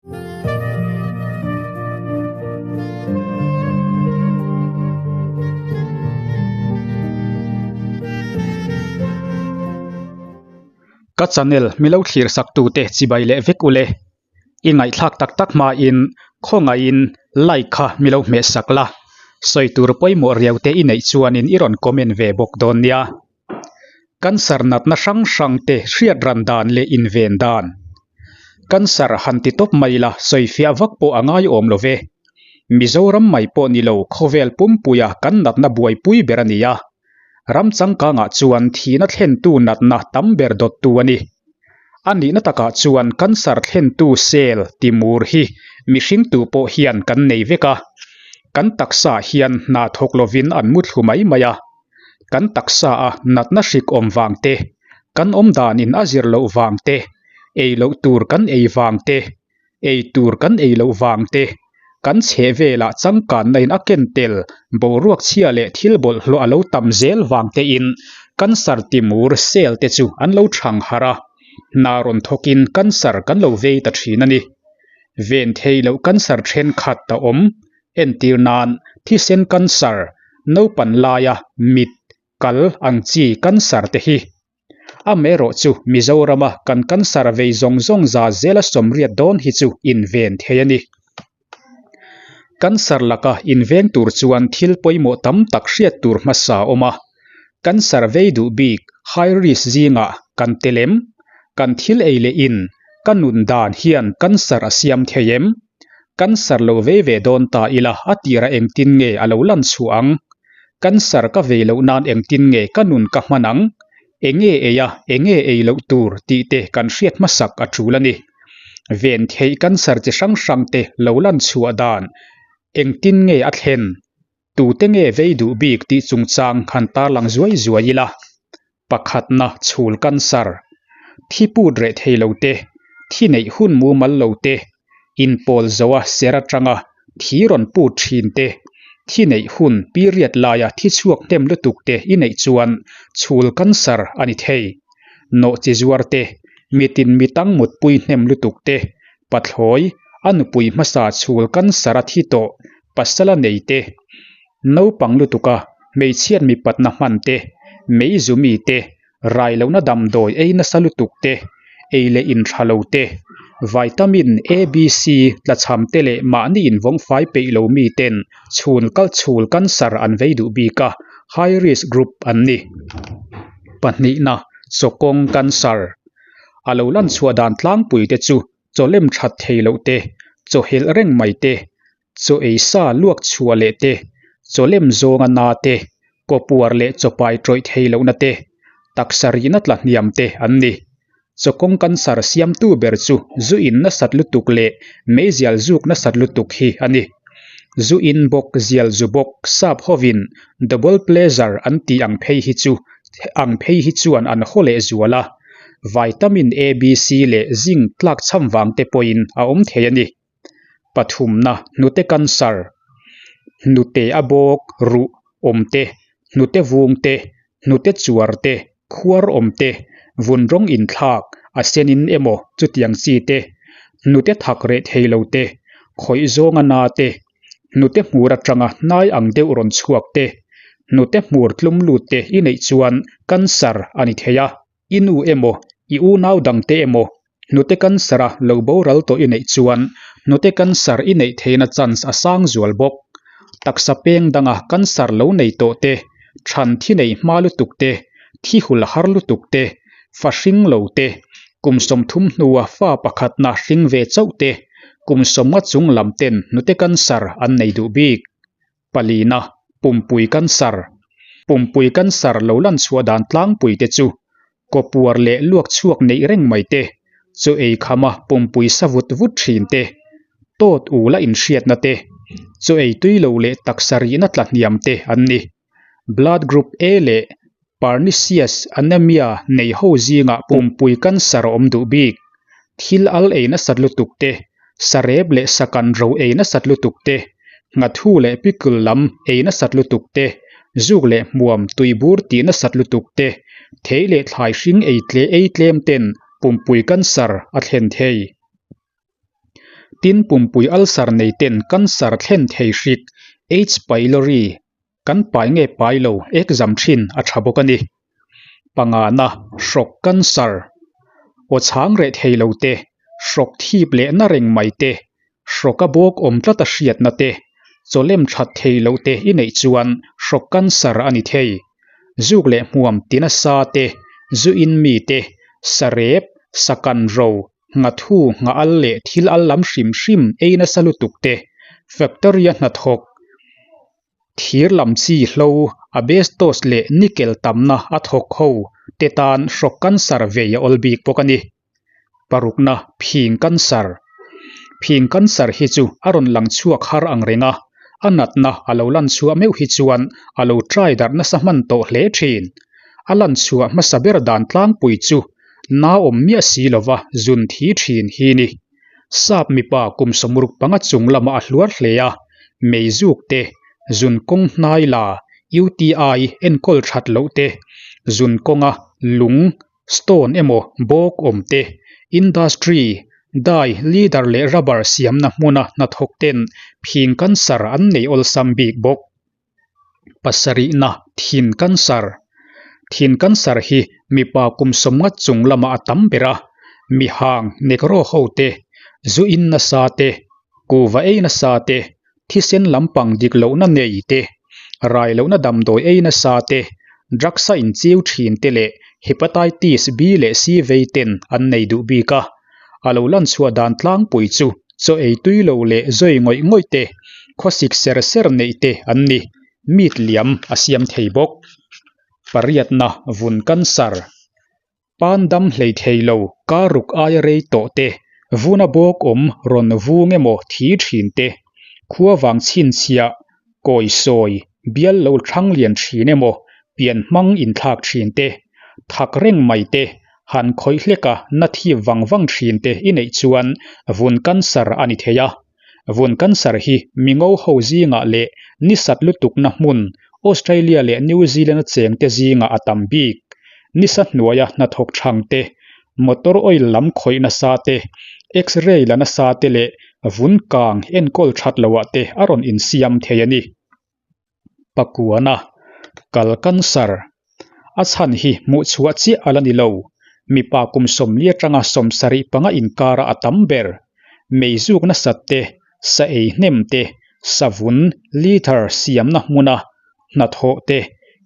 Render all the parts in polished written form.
Ka channel milo thlir sak tute chibai leh vek ule. I ngaihthlak tak tak hmain khawngaihin like kha milo hmeh sak la. Sawi tur pawimawh riau te i neih chuanin i rawn comment ve bawk dawn nia. Cancer natna hrang hrang te hriat ran dan leh inven dan. Cancer han ti tawp mai la sawifiah vak pawh a ngaiawm lo ve. Mizoram mai pawh ni lo khawvel pumpuia kan natna buaipui ber a ni a. Ram changkangah chuan thihna thlentu natna tam ber dawttu a ni. A nihna takah chuan cancer thlentu cell timur hi mihring tu pawh hian kan nei vek a. Kan taksa hian hna thawk lovin an muthlu mai mai a. Kan taksa a natna hrik awm vang te, kan awm danin a zir loh vang te, ei loh tur kan ei vang te, ei tur kan ei loh vang te, kan chheh velah changkanna in a ken tel boruak chhia leh thil bawlhhlawh a lo tam zel vang tein cancer timur cell te chu an lo thang harh a, hna rawn thawkin cancer kan lo vei ta thin a ni. Ven thei loh cancer thenkhat a awm Entir nan, thisen cancer, naupan laia mit, kal ang chi cancer te hi. Amaherawh chu Mizorama kan cancer vei zawng zawng za zela sawmriat dawn hi chu inven thei a ni. Cancer laka inveng tur chuan thil pawimawh tam tak hriat tur hmasa a awm a. Cancer vei duh bik, high risk, zingah kan tel em? Kan thil ei leh in, ka nun dan hian cancer a siam thei em? Cancer lo vei ve dawn ta ila a tira engtin nge a lo lan chhuah ang? Cancer ka vei loh nan engtin nge ka nun ka hman ang? Enge ei a, enge ei loh tur tih te kan hriat hmasak a tul a ni. Ven theih cancer chi hrang hrang te lo lan chhuah dan engtin nge a thlen? Tute nge vei duh bik tih chungchang han tarlang zuai zuai ila. Pakhatna chhul cancer, thi put reh thei lo te, thi neih hun mumal lo te, inpawl zoa ser atanga thi rawn put thin te, thi neih hun period laia thi chhuak hnem lutuk te i neih chuan chhul cancer a ni thei. Nawhchi zuar te, mitin mitang mutpui hnem lutuk te, pathlawi, a nupui hmasa chhul cancer a thi tawh pasala nei te, naupang lutuka hmeichhiat mipatna hman te, meizu mi te, rai lohna damdawi ei nasa lutuk te, ei leh in tha lo te, vitamin A, B, C tlachham te leh mahni invawng fai peih lo mi ten chhun kal chhul cancer an vei duh bik a, high risk group an ni. Pahnihna, chawkawng cancer. A lo lan chhuah dan tlangpui te chu chawlem that thei loh te, chawhelh reng mai te, chaw ei sa luak chhuah leh te, chaw lem zawnga na te, kaw puar leh chaw pai tawih thei lohna te, taksa rihna tla hniam te an ni. Chaw kawng cancer siamtu ber chu zu in nasat lutuk leh meizial zuk nasat lutuk hi a ni. Zu in bawk, zial zu bawk, sap hovin double pleasure an tih ang phei hi chu ang phei hi chuan an haw leh zual a, vitamin A, B, C leh zinc tlakchham vang te pawhin a awm thei a ni. Pathumna, hnute cancer, hnute a bawk ruh awm te, hnute vung te, hnute chuar te, khuar awm te, vun rawng inthlak, a senin emaw chutiang chi te, hnute thak reh thei lo te, khawih zawnga na te, hnute hmur atanga hnai ang deuh rawn chhuak te, hnute hmur tlum lut te i neih chuan cancer a ni thei a. I nu emaw, i unau dangte emaw hnute cancer a lo boral tawh i neih chuan hnute cancer i neih theihna chance a sang zual bawk. Taksa peng danga cancer lo nei tawh te, than thi nei hma lutuk te, thi hul har lutuk te, fa hring lo te, kum 30 hnua fa pakhatna hring ve chauh te, kum 50 chung lam ten hnute cancer an nei duh bik. Palina, Pumpui cancer. Pumpui cancer lo lan chhuah dan tlangpui te chu kawpuar leh luak chhuak neih reng mai te, chaw ei khama pumpui sa vut vut thin te, tawt ula inhriatna te, chaw ei tui lo leh taksa rihna tla hniam te an ni. Blood group A leh Pernicious anemia nei ho zingah pumpui cancer a awm duh bik. Thil al ei nasat lutuk te, sarep leh sakan ro ei nasat lutuk te, nghathu leh pickle lam ei nasat lutuk te, zuk leh hmuam tuibur tih nasat lutuk te, thei leh thlai hring ei tle ei tlem ten pumpui cancer a thlen thei. Tin, pumpui ulcer nei ten cancer thlen thei hrik, H. Pylori, kan pai nge pai lo ekzam thin a tha bawk a ni. Pangana, hrawk cancer. Aw chhang reh thei lo te, hrawk thip leh na reng mai te, hrawk a bawk awm tlat a hriatna te, chawlem that thei loh te i neih chuan hrawk cancer a ni thei. Zuk leh hmuam ti nasa te, zu in mi te, sarep, sakan ro, nghathu, ngha al leh thil al lam hrim hrim ei nasa lutuk te, factory a hnathawk, thir lam chi hlo, asbestos leh nickel tamna a thawk ho te tan hrawk cancer vei a awl bik bawk a ni. Parukna, phing cancer. Phing cancer hi chu a rawn lang chhuak har ang reng a, a natna a lo lan chhuah meuh hi chuan a lo try darh nasa hman tawh hle thin. A lan chhuah hmasa ber dan tlangpui chu na awm miah si lova zun thi thin hi ni. Sap mipa kum sawmruk panga chung lamah a hluar hle a, meizuk te, zun kawng hnai la, UTI, enkawl that loh te, zun kawnga lung, stone, emaw bawk awm te, industry, dye, leather leh rubber siamna hmuna hnathawk ten phing cancer an nei awlsam bik bawk. Pasarihna, thin cancer. Thin cancer hi mipa kum sawmngat chung lamah a tam ber a, mihang, negro ho te, zu in nasa te, kuhva ei nasa te, thisen lampang dik lohna nei te, rai lohna damdawi ei nasa te, drugs a inchiu thin te leh hepatitis B leh C vei ten an nei duh bik a. A lo lan chhuah dan tlangpui chu chaw ei tui lo leh zawi ngawih ngawih te, khawsik ser ser neih te an ni. Meat liam a siam thei bawk. Pariatna vun cancer. Pan dam hlei thei lo, kar ruk aia rei tawh te, vuna bawk awm rawn vung emaw thi thin te, khua vang chhinchhiah, kawi sawi, bial lo thlang lian thin emaw, pian hmang inthlak thin te, thak reng mai te, han khawih hlek a na thip vang vang thin te i neih chuan vun cancer a ni thei a. Vun cancer hi mingo ho zingah leh nisat lutukna hmun Australia leh New Zealand a chengte zingah a tam bik. Nisa hnuaia hnathawk thang te, motor oil lam khawih nasa te, X-ray la nasa te leh vun kang enkawl that loah te a rawn insiam thei a ni. Pakuana, Kal cancer. A chhan hi hmuh chhuah chiah a la ni lo. Mipa kum sawmli atanga sawmsarih panga inkara a tam ber. Meizuk nasat te, sa ei hnem te, savun, leather, siamna hmuna hnathawh te,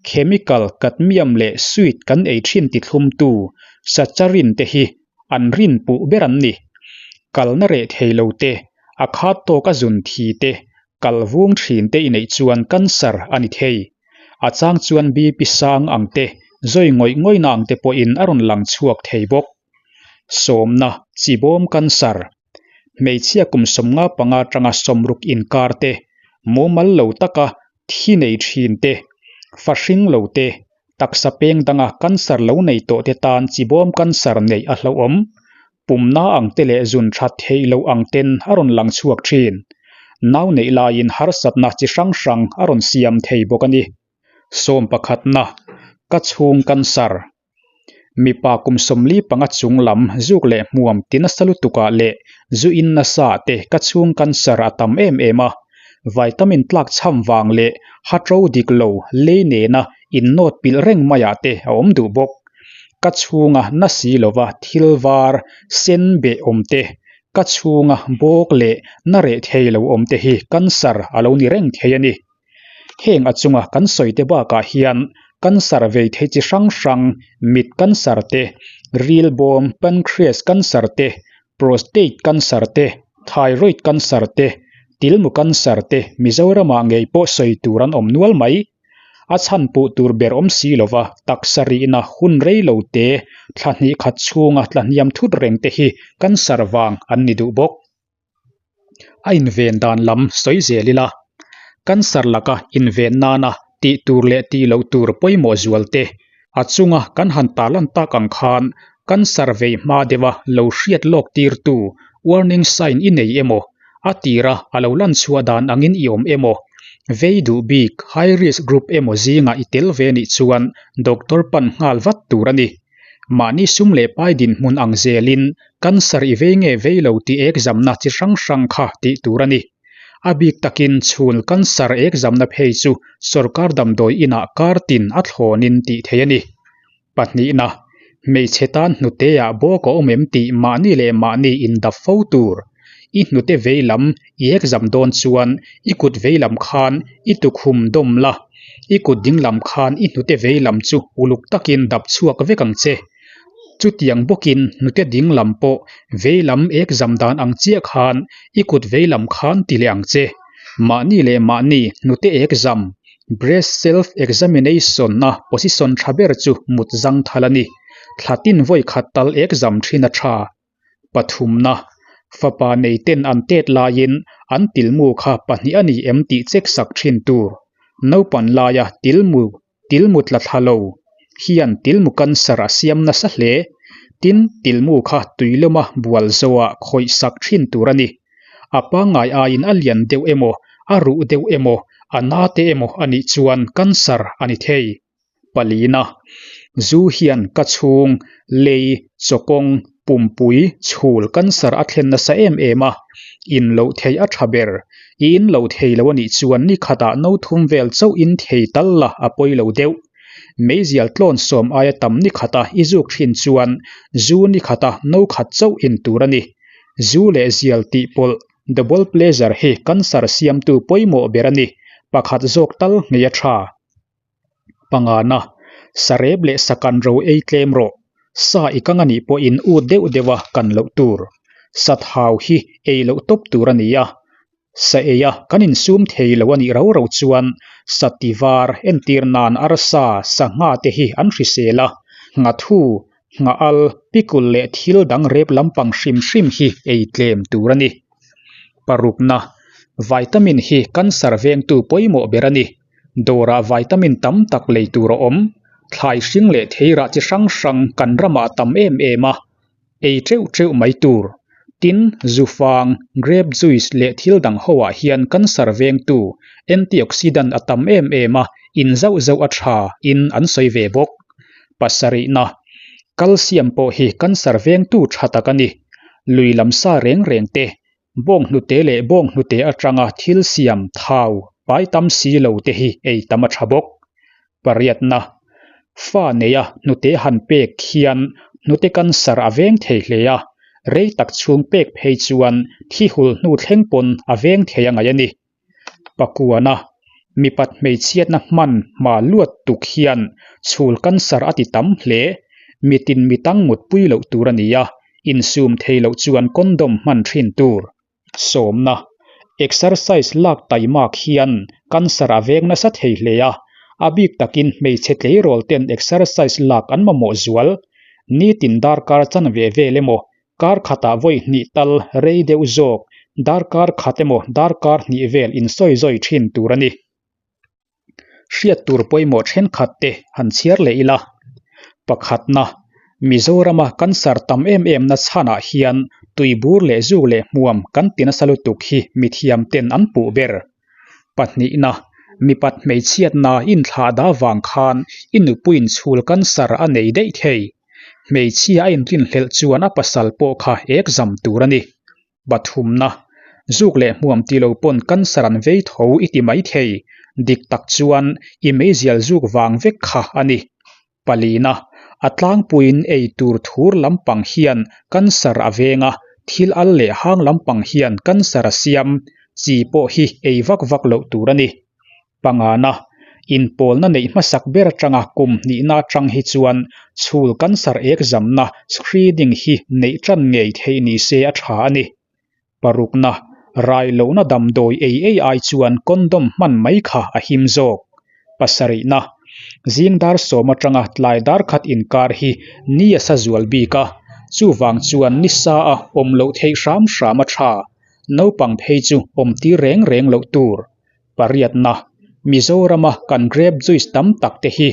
chemical, cadmium leh sweet kan ei thin tithlumtu, saccharin te hi an rin puh ber an ni. Kalna reh thei lo te, a khat tawka zun thi te, kal vung thin te i neih chuan cancer a ni thei. A chang chuan BP sang ang te, zawi ngawih ngawihna ang te pawhin a rawn lang chhuak thei bawk. Sawmna, Chibawm cancer. Hmeichhia kum sawmnga panga atanga sawmruk inkar te, mumal lo taka thi nei thin te, fa hring lo te, taksa peng danga cancer lo nei tawh te tan chibawm cancer neih a hlauhawm. Pumna ang te leh zun that theih loh ang ten a rawn lang chhuak thin. Nau neih laiin harsatna chi hrang hrang a rawn siam thei bawk a ni. Sawm pakhatna, Ka chhung cancer. Mipa kum sawmli panga chung lam zuk leh hmuam ti nasa lutukah leh zu in nasa ah te ka chhung cancer a tam em em a. Vitamin tlak chham vang leh ha ṭo dik lo lei nena innawt pilh reng maiah te a awm duh bawk. Ka chhunga na si lova thil var sen beh awm te, ka chhunga bawk leh na reh thei lo awm te hi cancer a lo ni reng thei a ni. Heng a chunga kan sawi te bakah hian cancer vei thei chi hrang hrang, mit cancer te, ril bawm, pancreas cancer te, prostate cancer te, thyroid cancer te, tilmu cancer te Mizoramah ngei pawh sawi tur an awm nual mai. A chhan puh tur ber awm si lova taksa rihna hun rei lo te, thla hnih khat chhunga tla hniam thut reng te hi cancer vang an ni duh bawk. A inven dan lam sawi zel ila, cancer laka inven nana tih tur leh tih loh tur pawimawh zual te, a chunga kan han tarlan tak ang khan cancer vei hma deuha lo hriat lawk tirtu warning sign i nei emaw, a tira a lo lan chhuah dan angin i awm emaw, vei duh bik high risk group emaw zingah i tel ve nih chuan doctor pan nghal vat tur a ni. Mahni sum leh pai dinhmun ang zelin cancer i vei nge vei lo tih ekzamna chi hrang hrang kha tih tur a ni. A bik takin chhun cancer ekzamna phei chu sorkar damdawi inah kar tin a thlawnin tih theih a ni. Pahnihna, hmeichhe tan hnuteah bawk a awm em tih mahni leh mahni indap fo tur. I hnute veilam i ekzam dawn chuan i kut veilam khan i tukhum dawm la, i kut dinglam khan i hnute veilam chu uluk takin dap chhuak vek ang che. Chutiang bawkin hnute dinglam pawh veilam ekzam dan ang chiah khan i kut veilam khan ti leh ang che. Mahni leh mahni hnute ekzam, breast self examination, a position tha ber chu mut zangthal a ni. Thla tin vawi khat tal ekzam thin a tha. Pathumna, fapa nei ten an tet laiin an tilmu kha pahnih a ni em tih check sak thin tur. Naupan laia tilmu tilmu tla thla lo hian tilmu cancer a siam nasa hle. Tin, tilmu kha tuilawma bual zawhah khawih sak thin tur a ni. A pangngai aiin a lian deuh emaw, a ruh deuh emaw, a na te emaw a nih chuan cancer a ni thei. Palina, Zu hian ka chhung, lei, chawkawng, pumpui, chhul cancer a thlen nasa em em a, in loh theih a tha ber. I in lo thei lo a nih chuan ni khatah no thum vel chauh in thei tal la a pawi lo deuh. Meizial tlawn sawm aia tam ni khata i zuk thin chuan zu ni khata no khat chauh in tur a ni. Zu leh zial tih pawlh double pleasure hi cancer siamtu pawimawh ber a ni. Pakhat zawk tal ngei a tha. Pangana, Sarep leh sakan ro ei tlem rawh. Sa i kang a nih pawhin ut deuh deuha kan loh tur. Sa thau hi ei loh tawp tur a ni a. Sa eia kan insum thei lo a nih rau rau chuan sa ti var entir nan arsa, sangha te hi an hrisel a. Nghathu, nghahal, pikul leh thil dang rep lampang hrim hrim hi ei tlem tur a ni. Parukna, Vitamin hi cancer vengtu pawimawh ber a ni. Dawrah vitamin tam tak lei tur a awm. Thlai hring leh theirah chi hrang hrang kan ramah a tam em em a, ei teuh teuh mai tur. Tin, zufang, grape juice leh thil dang hoah hian cancer vengtu, antioxidant a tam em em a, in zauh zauh a tha in an sawi ve bawk. Pasarihna, Calcium pawh hi cancer vengtu tha tak a ni. Lui lam sa reng reng te, Bawnghnute leh bawnghnute atanga thil siam thau pai tam si lo te hi ei tam a tha bawk. Pariatna, Fa neia hnute han pek hian hnute cancer a veng thei hle a, rei tak chhung pek phei chuan thi hul hnu thleng pawn a veng thei a ngaih a ni. Pakuana, Mipat hmeichhiatna hman hma luat tuk hian chhul cancer a ti tam hle. Mitin mitang mutpui loh tur a ni a, insum thei loh chuan condom hman thin tur. Sawmna, Exercise lak taimak hian cancer a veng nasa thei hle a, a bik takin hmeichhe tleirawl ten exercise lak an mamawh zual. Nitin darkar chanve vel emaw Kar khatah vawi hnih tal rei deuh zawk, darkar khat emaw darkar hnih vel insawi zawi thin tur a ni. Hriat tur pawimawh thenkhat te han chhiar leh ila. Pakhatna, Mizorama cancer tam em em na chhanah hian tuibur leh zuk leh hmuam kan ti nasa lutuk hi mithiam ten an puh ber. Pahnihna, mipat hmeichhiatna inthlahdah vang khan i nupuiin chhul cancer a nei daih thei. Hmeichhia a inrinhlelh chuan a pasal pawh kha ekzam tur a ni. Pathumna, zuk leh hmuam ti lo pawn cancer an vei tho i ti mai thei, dik tak chuan i meizial zuk vang vek kha a ni. Palina, a tlangpuiin ei tur thur lampang hian cancer a veng a, thil al leh hang lampang hian cancer a siam, chi pawh hi ei vak vak loh tur a ni. Pangana, inpawlna neih hmasak ber atanga kum hnihna atang hi chuan chhul cancer ekzamna screening hi neih tan ngei theih ni se a tha a ni. Parukna, rai lohna damdawi ei ei ai chuan condom hman mai kha a him zawk. Pasarihna, zing dar sawm atanga tlai dar khat inkar hi ni a sa zual bik a, chuvang chuan ni sa a awm loh theih hram hram a tha. Naupang phei chu awm tir reng reng loh tur. Pariatna, Mizorama kan grape juice tam tak te hi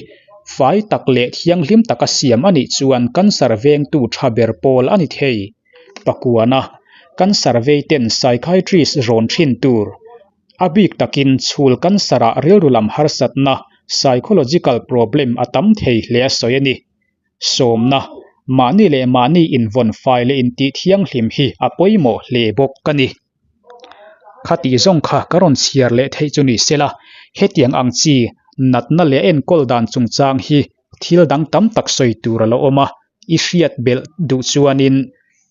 fai tak leh thianghlim taka siam a nih chuan cancer vengtu tha ber pawl a ni thei. Pakuana, Cancer vei ten psychiatrist rawn thin tur. A bik takin chhul cancer ah rilru lam harsatna, psychological problem, a tam thei hle a sawi a ni. Sawmna. Mahni leh mahni invawn fai leh intih thianghlim hi a pawimawh hle bawk a ni. Khati zawng kha ka rawn chhiar leh theih chu ni sela, hetiang ang chi natna leh enkawl dan chungchang hi thil dang tam tak sawi tur a lo awm a, i hriat belh duh chuanin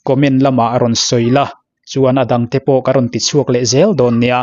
comment lamah rawn sawi la, chuan a dangte pawh ka rawn ti chhuak leh zel dawn nia.